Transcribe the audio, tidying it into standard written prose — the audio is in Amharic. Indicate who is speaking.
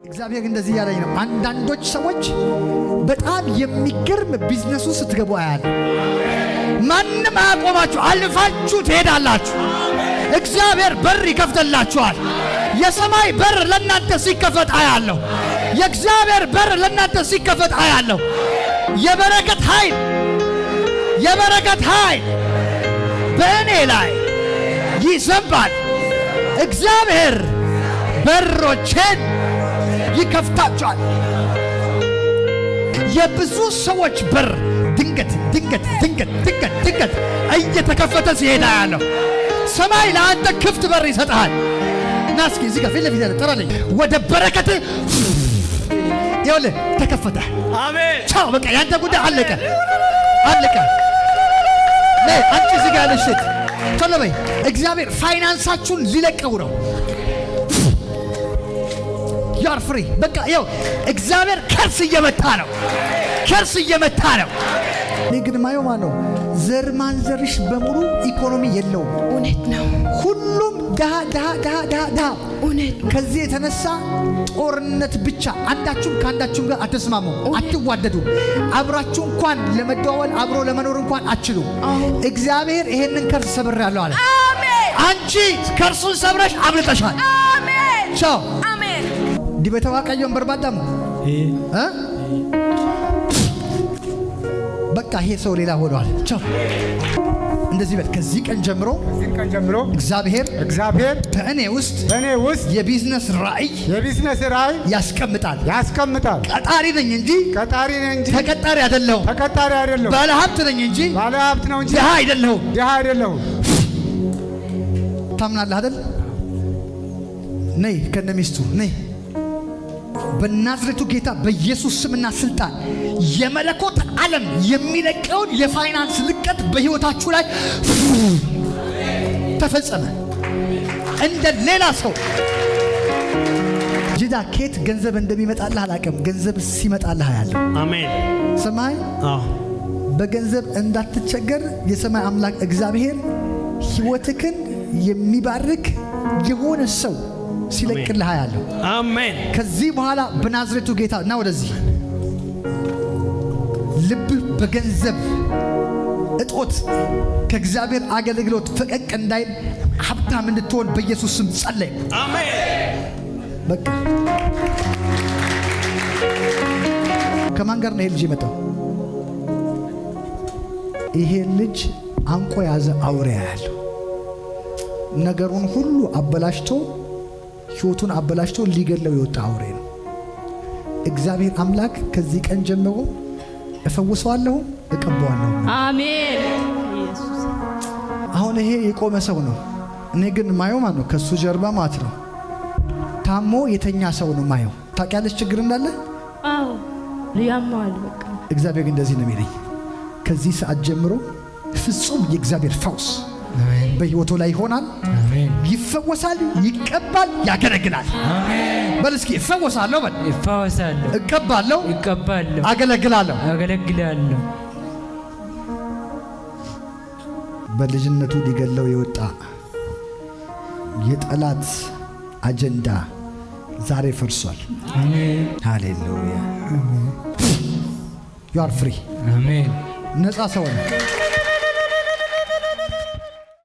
Speaker 1: እግዚአብሔር እንደዚህ እያለኝ ነው። አንዳንዶች ሰዎች በጣም የሚገርም ቢዝነሱ ስትገቡ አያለሁ። ማንም አያቆማችሁ፣ አልፋችሁ ትሄዳላችሁ። እግዚአብሔር በር ይከፍትላችኋል። የሰማይ በር ለእናንተ ሲከፈት አያለሁ። የእግዚአብሔር በር ለእናንተ ሲከፈት አያለሁ። የበረከት ኃይል፣ የበረከት ኃይል በእኔ ላይ ይዘንባል። እግዚአብሔር በሮቼን ይከፍታቸዋል። የብዙ ሰዎች በር ድንገት ድንገት ድንገት ድንገት ድንገት እየተከፈተ ሲሄድ አያለሁ። ሰማይ ለአንተ ክፍት በር ይሰጥሃል። እና እስኪ እዚህ ጋር ፊት ለፊት ያለ ጥራልኝ። ወደ በረከት ይኸውልህ ተከፈተ።
Speaker 2: አሜን።
Speaker 1: ቻው፣ በቃ ያንተ ጉዳይ አለቀ፣ አለቀ። ነይ አንቺ እዚህ ጋር ያለሽ ሴት ቶሎ በይ። እግዚአብሔር ፋይናንሳችሁን ሊለቀው ነው። You are free። በቃ ይኸው እግዚአብሔር curse እየመታ ነው። Curse እየመታ ነው። እኔ ግን ማየው ማን ነው? ዘር ማንዘርሽ በሙሉ ኢኮኖሚ የለውም።
Speaker 3: እውነት ነው።
Speaker 1: ሁሉም ድሃ ድሃ ድሃ ድሃ ድሃ።
Speaker 3: እውነት ነው።
Speaker 1: ከዚህ የተነሳ ጦርነት ብቻ። አንዳችሁም ከአንዳችሁም ጋር አትስማሙም፣ አትዋደዱም። አብራችሁ እንኳን ለመደዋወል አብሮ ለመኖር እንኳን አትችሉም። እግዚአብሔር ይሄንን curse ሰብሬያለሁ አለ።
Speaker 3: አሜን።
Speaker 1: አንቺ curse ኡን ሰብረሽ አምልጠሻል።
Speaker 3: አሜን።
Speaker 1: ቻው።
Speaker 3: አሜን።
Speaker 1: Dibata Waaqayyoon barbaadamu እ በቃ ይሄ ሰው ሌላ ሆኗል። ቻው። እንደዚህ በል። ከዚህ ቀን ጀምሮ
Speaker 4: ከዚህ ቀን ጀምሮ
Speaker 1: እግዚአብሔር
Speaker 4: እግዚአብሔር
Speaker 1: በእኔ ውስጥ
Speaker 4: በእኔ ውስጥ
Speaker 1: የቢዝነስ ራእይ
Speaker 4: የቢዝነስ ራእይ
Speaker 1: ያስቀምጣል።
Speaker 4: ያስቀምጣል።
Speaker 1: ቀጣሪ ነኝ እንጂ
Speaker 4: ቀጣሪ ነኝ እንጂ
Speaker 1: ተቀጣሪ አይደለሁም።
Speaker 4: ተቀጣሪ አይደለሁም።
Speaker 1: ባለሀብት ነኝ እንጂ
Speaker 4: ባለ ሀብት ነው እንጂ
Speaker 1: ድሃ አይደለሁም።
Speaker 4: ድሃ አይደለሁም።
Speaker 1: ታምናለህ አይደል? ነይ ከነ ሚስቱ ነይ። በናዝሬቱ ጌታ በኢየሱስ ስምና ስልጣን የመለኮት ዓለም የሚለቀውን የፋይናንስ ልቀት በሕይወታችሁ ላይ ተፈጸመ። እንደ ሌላ ሰው ጅዳ ኬት ገንዘብ እንደሚመጣልህ አላውቅም። ገንዘብ ሲመጣልህ አያለሁ።
Speaker 2: አሜን።
Speaker 1: ሰማይ
Speaker 2: አዎ።
Speaker 1: በገንዘብ እንዳትቸገር የሰማይ አምላክ እግዚአብሔር ሕይወትክን የሚባርክ የሆነ ሰው ሲለቅልህ አያለሁ።
Speaker 2: አሜን።
Speaker 1: ከዚህ በኋላ በናዝሬቱ ጌታ እና ወደዚህ ልብህ በገንዘብ እጦት ከእግዚአብሔር አገልግሎት ፈቀቅ እንዳይል ሀብታም እንድትሆን በኢየሱስ ስም ጸለይኩ።
Speaker 2: አሜን።
Speaker 1: በቃ ከማን ጋር ነው ይሄ ልጅ የመጣው? ይሄ ልጅ አንቆ የያዘ አውሬ ያለው ነገሩን ሁሉ አበላሽቶ፣ ሕይወቱን አበላሽቶ ሊገለው የወጣ አውሬ ነው። እግዚአብሔር አምላክ ከዚህ ቀን ጀምሮ እፈውሰዋለሁ፣ እቀባዋለሁ።
Speaker 3: አሜን። ኢየሱስ።
Speaker 1: አሁን ይሄ የቆመ ሰው ነው። እኔ ግን ማየው ማለት ነው ከሱ ጀርባ ማለት ነው ታሞ የተኛ ሰው ነው ማየው። ታውቂያለሽ ችግር እንዳለ?
Speaker 3: አዎ፣ ያማል በቃ።
Speaker 1: እግዚአብሔር ግን እንደዚህ ነው የሚለኝ፣ ከዚህ ሰዓት ጀምሮ ፍጹም የእግዚአብሔር ፈውስ በሕይወቱ ላይ ይሆናል። ይፈወሳል፣ ይቀባል፣ ያገለግላል። በል እስኪ እፈወሳለሁ በል።
Speaker 5: ይፈወሳለሁ፣
Speaker 1: እቀባለሁ፣
Speaker 5: ይቀባለሁ፣
Speaker 1: አገለግላለሁ።
Speaker 5: አገለግላለሁ።
Speaker 1: በልጅነቱ ሊገለው የወጣ የጠላት አጀንዳ ዛሬ ፈርሷል። ሃሌሉያ፣ you are free።
Speaker 5: አሜን።
Speaker 1: ነፃ ሰው ነው።